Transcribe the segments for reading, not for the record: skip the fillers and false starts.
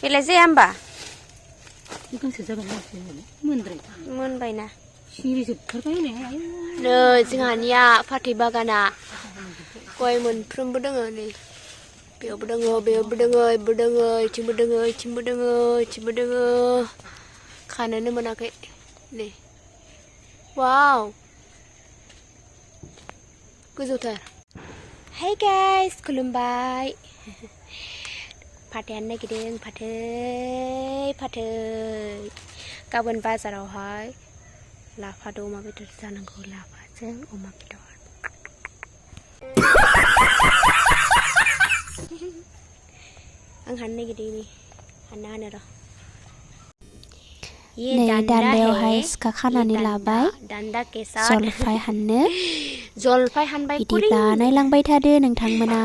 बेलाय जाया होमबा गांसो जाबाय मोनद्राय मोनबायना सिरि जोबथारबाय नै जोंहानिया फाथै बागाना गय मोनफ्रोमबो दोङो नै बेयावबो दोङो बेयावबो दोङो बेबो दोङो इथिंबो दोङो इथिंबो दोङो इथिंबो दोङो खानोनो मोनाखै नै वाव गोजौथार हाय गाइस खुलुमबाय फाथैयानो नागिरदों फाथै गाबोन बाजारावहाय लाफादो अमा बेदर जानांगौ लाफाजों अमा बेदर आं हाननो नागिरदों नै हानो र' नै दान्दायावहाय सिखा खानानै लाबाय जलफाय हाननो जलफाय हानबाय बिदिब्ला नायलांबाय थादो नोंथांमोना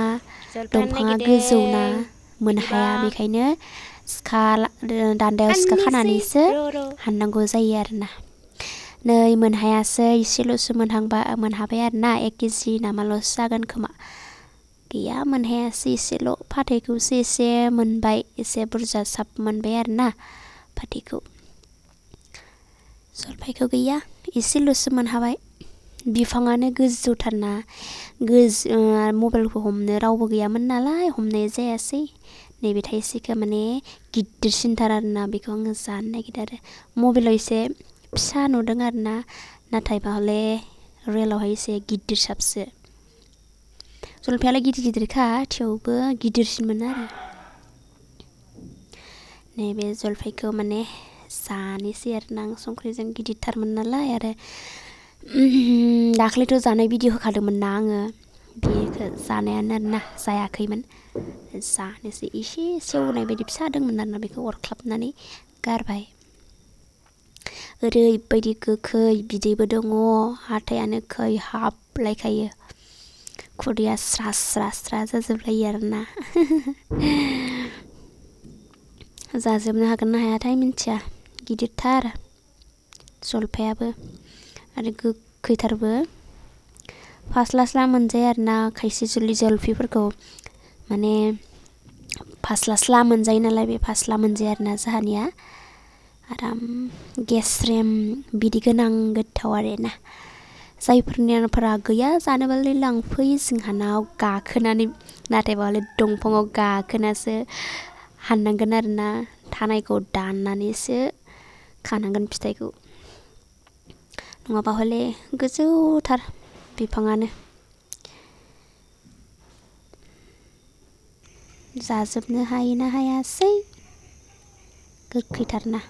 दंफाङा गोजौना मोनहाया बेखायनो सिखा दान्दायाव सिखा खानानैसो हाननांगौ जायो आरोना नै मोनहायासै एसेल'सो मोनहाबाय आरोना 1 केजि नामाल'सो जागोन खोमा गैया मोनहायासै एसेल' फाथैखौसो एसे मोनबाय एसे बुरजा साब मोनबाय आरोना फाथैखौ जलफायखौ गैया एसेल'सो मोनहाबाय बिफाङानो गोजौथारना मबाइलखौ हमनो रावबो गैयामोन नालाय हमनाय जायासै नैबे थाइसेखौ माने गिदिरसिनथार आरोना बेखौ आङो जानो नागिरदों आरो मबाइलाव एसे फिसा नुदों आरोना नाथाय हले रियेलावहाय एसे गिदिर साबसो जलफायालाय गिदिरखा थेवबो गिदिरसिनमोन आरो नैबे जलफायखौ माने जानोसै आरोना आं संख्रिजों गिदिरथारमोन नालाय आरो दाख्लैथ' जानाय भिडिअ होखादोंमोन ना आङो बेखौ जानायानो आरोना जायाखैमोन जानोसै एसे सेवनाय बायदि फिसा दंमोन आरोना बेखौ अरख्लाबनानै गारबाय ओरैबायदि गोखै बिदैबो दङ हाथायानो खैहाबलायखायो खुदैया स्रा जाजोबलायो आरोना जाजोबनो हागोन ना हायाथाय मिन्थिया गिदिरथार जलफायाबो आरो गोखैथारबो फास्ला मोनजाया आरोना खायसे जलफिफोरखौ माने फास्ला मोनजायो नालाय बे फास्ला मोनजाया आरोना जोंहानिया आराम गेस्रेम बिदै गोनां गोथाव आरोना जायफोरनिफोरा गैया जानोबालाय लांफै जोंहानाव गाखोनानै नाथाय बावलाय दंफाङाव गाखोनासो हाननांगोन आरोना थानायखौ दाननानैसो खानांगोन फिथाइखौ नङाबा हले गोजौथार बिफाङानो जाजोबनो हायोना हायासै गोखैथारना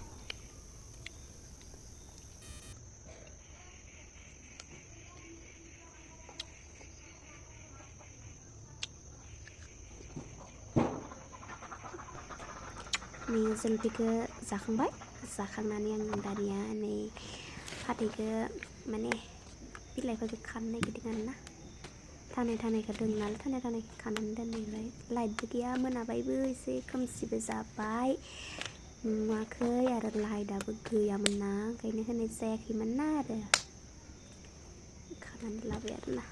नै जलफिखौ जाखांनानै आं दानिया नै फाथैखौ माने बिलाइफोरखौ खानो नागिरदों आरोना थानायखौ दं नालाय थानायखौ खानानै दोननायबाय लाइटबो गैया मोनाबायबो एसे खोमसिबो जाबाय नुवाखै आरो लाइटआबो गैयामोन ना ओंखायनो होनाय जायाखैमोन ना आरो खानानै लाबाय आरोना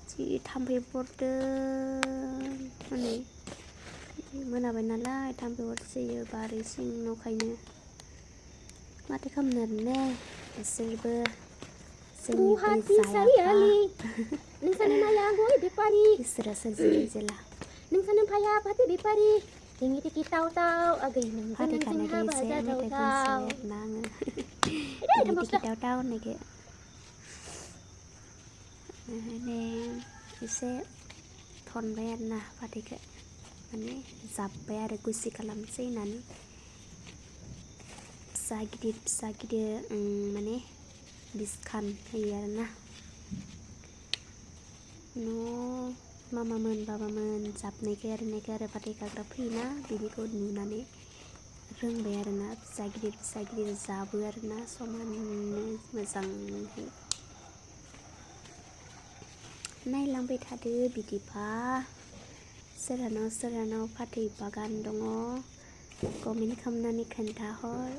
जि थाम्फै अरदों हनै मोनाबाय नालाय थाम्फै अरसोयो बारि सिं न'खायनो माथो खालामनो आरोना बिसोरबो जोंनिफ्राय जायाबा नोंसानो माया गय बेपारि इसोरा सोरजिनाय जेला नोंसानो फाया फाथै बेपारि जोंनि टिकि ताव आगै फाथै खानायखाय एसे मेथाइ खनसै आरोना आङो जोंनि टिकि ताव होननायखौ माने एसे थनबाय आरोना फाथैखौ माने जाब्बाय आरो गुसि खालामसै होननानै फिसा गिदिर माने 20 खान होयो आरोना मामामोन बाबामोन जाबनायखौ आरो फाथै खाग्रा फैयोना बिदिखौ नुनानै रोंबाय आरोना फिसा गिदिर जाबो आरोना समाननो मोजाङै नायलांबाय थादो बिदिबा सोरहानाव फाथै बागान दङ कमेन्ट खालामनानै खोन्थाहर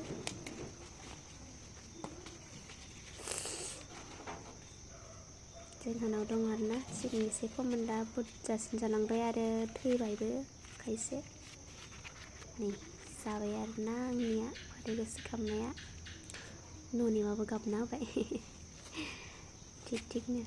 जोंहानाव दं आरोना सिगां एसे खममोन दा बुरजासिन जालांबाय आरो थैबायबो खायसे नै जाबाय आरोना आंनिया फाथै गोसो खामनाया न'निबाबो गाबना होबाय थिग थिगनो